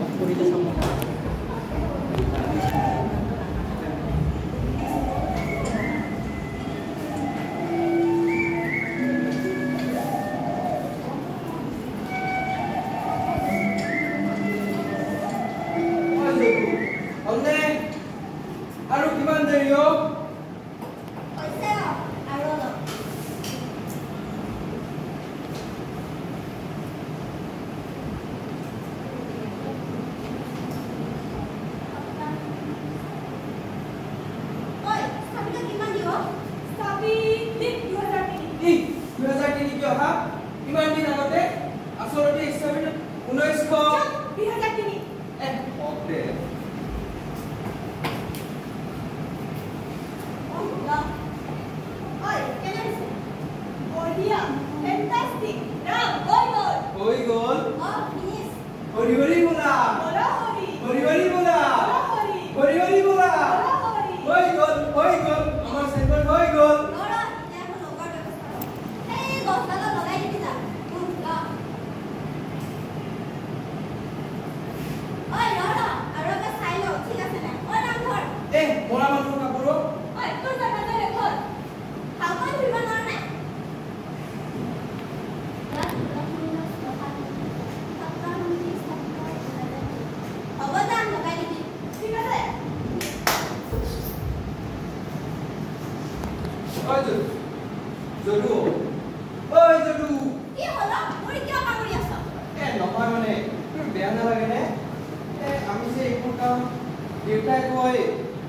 Of কৰি দে চাম। হ'লনে আৰু কিমান দেৰি অ? হৈছে ৰ, আৰু অলপ। ঐ, চাবিটো কিমান দিব? চাবি লিখ 2003। ই 2003 কিয় হা? ইমান দিন আগতে আচলতে ইচ্ছাবিটো 1900 চুপ, 2003। এ হওক দে। অ, ল। ঐ, কেনে হৈছে? বঢ়িয়া, ফেণ্টাষ্টিক। ৰাম হৈ গ'ল। হৈ গ'ল। অ, ফিনিছ। হৰি হৰি বোলা। বলা হৰি। হৰি হৰি বোলা। বলা হৰি। হৰি হৰি বোলা। বলা হৰি। হৈ গ'ল, হৈ গ'ল, আমাৰ চাইনবোৰ্ড হৈ গ'ল। ৰ ৰ, এতিয়া এখন লগোৱাৰ ব্যৱস্থা কৰ। সেই গছডালত লগাই দিবি যা। ল। ঐ, ৰ ৰ, আৰু এবাৰ চাই লওঁ ঠিক আছে নাই। ঐ ৰাম, ধৰ। এ মৰা মানুহৰ কাপোৰো। ঐ, তোৰ জাগাতে ধৰ। ভালকৈ ধৰিব নোৱাৰ নে? হ'ব যা, লগাই দিবি। ঠিক আছে। ঐ যদু, যদু, ঐ যদু। কি হ'ল অ? মোৰ কিয় কামুৰি আছ? এ নহয়, মানে তোৰ বেয়া নালাগেনে? এ আমি যে এইবোৰ কাম, দেউতাই কয়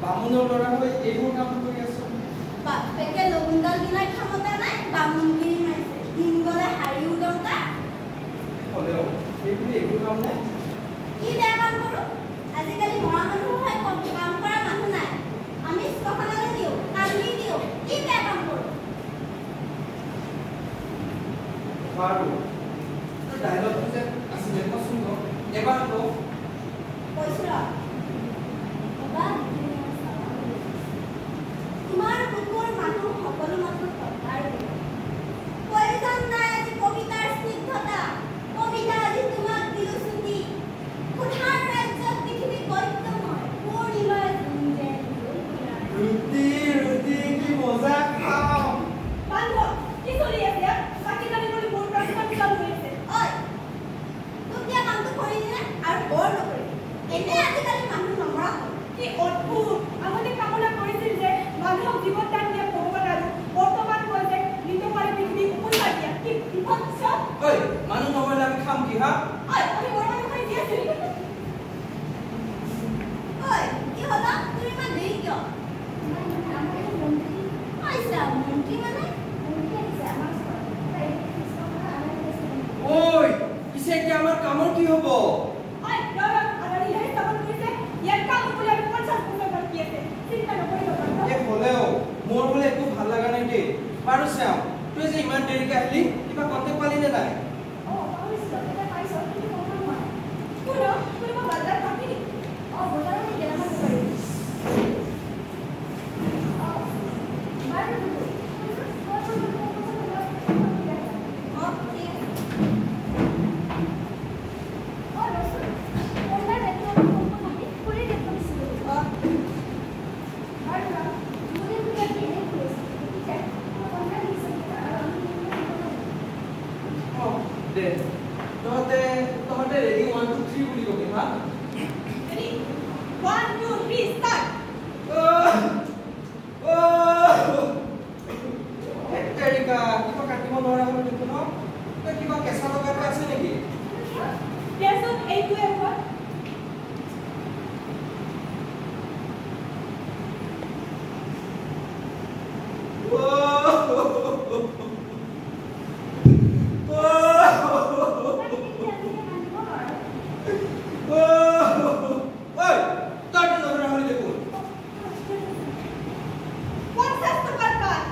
বামুণৰ ল'ৰা হৈ এইবোৰ কাম কৰি আছো। বাপেকে লগুণডাল কিনাৰ ক্ষমতা নাই, বামুণগিৰি মাৰিছে। দিন গ'লে হাৰি উদংকা। হ'লেও সেইবুলি এইবোৰ কাম নে? কি বেয়া কাম কৰোঁ? আজিকালি মৰা মানুহহে কম, কাম কৰা মানুহ নাই। আমি শ্মশানলৈ দিওঁ, কান্দি দিওঁ। কি বেয়া কাম কৰোঁ? বাৰু, তোৰ ডাইলগটো যে আছিলে, কচোন ক, এবাৰ ক। কৈছো ৰ। তোমাৰ কুকুৰ মানুহ সকলো মাথো টকাৰ গোট। প্ৰয়োজন নাই আজি কবিতাৰ স্নিগ্ধতা, কবিতা আজি তোমাক দিলো ছুটি। ক্ষুধাৰ ৰাজ্যত পৃথিৱী গদ্যময়, পূৰ্ণিমাৰ জোন যেন জোনবিৰাৰ। ৰুটি, ৰুটি কি মজা খাম। বান্ধৱ, কি চলি আছে ইয়াত? চাকি জ্বালিবলৈ মোৰ প্ৰাণ চালু হৈ আছে। ঐ, তোক দিয়া কামটো কৰিলি নে? আৰু বৰ নকৰিবি। এনেই আজিকালি মানুহ নমৰা হ'ল। কি অদ্ভুত! আগতে কামনা কৰিছিল যে মানুহক জীৱন দান দিয়া ভগৱান আৰু বৰ্তমান কয় যে মৃতকাৰী পৃথিৱী উপহাৰ দিয়া। কি বিভৎস! ঐ, মানুহ নমৰিলে আমি খাম কি হা? ঐ, আমি মৰা মানুহ খাই জীয়াই আছো নেকি? ঐ, কি হ'ল অ? তোৰ ইমান দেৰি কিয়? আইছা, মন্ত্ৰী মানে? ঐ, পিছে এতিয়া আমাৰ কামৰ কি হ'ব? ঐ, ৰ ৰ, আদানীহে স্থাপন কৰিছে। ইয়াত কাম কৰিবলৈ আৰু 50 বছৰ বাকী আছে। চিন্তা নকৰিব বান্ধৱ। এ হ'লেও মোৰ বোলে একো ভাল লগা নাই দেই। বাৰু শ্যাম, তই যে ইমান দেৰিকে আহিলি, কিবা কণ্টেক্ট পালি নে নাই? অ, পাহৰিছিলো। এটা পাইছ, কিন্তু কনফাৰ্ম হোৱা নাই। কোন অ? কোনোবা বজাৰত থাকে নেকি? অ, বজাৰত গেলামাল দোকানী। অ, বাৰু। অ, ঠিক আছে। অ, ৰচোন, কইনাৰ বেগটো অলপ কমকৈ দিবি, খুৰীৰ বেগটো বেছি কৰি। অ। বাৰু ৰাম, অ দে, তহঁতে তহঁতে ৰেডি, 1 2 3 বুলি কবি হা। Ready, 1 2 3 start. তেৰিকা, কিবা কাটিব নোৱাৰা হ'লো দেখোন। অ, তই কিবা কেঁচা লগাটো আছে নেকি? দেচোন, এইটোৱে হয়। ঐ, তই নধৰা হ'লি দেখোন। 50 টকাৰ কাঠ।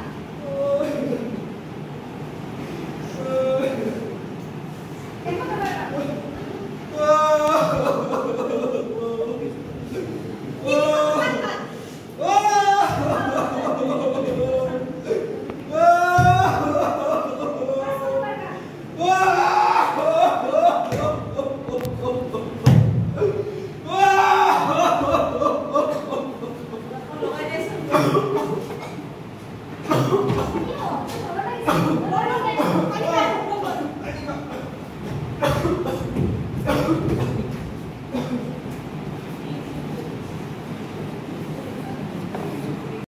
বৰ পানী খাই আহোঁ।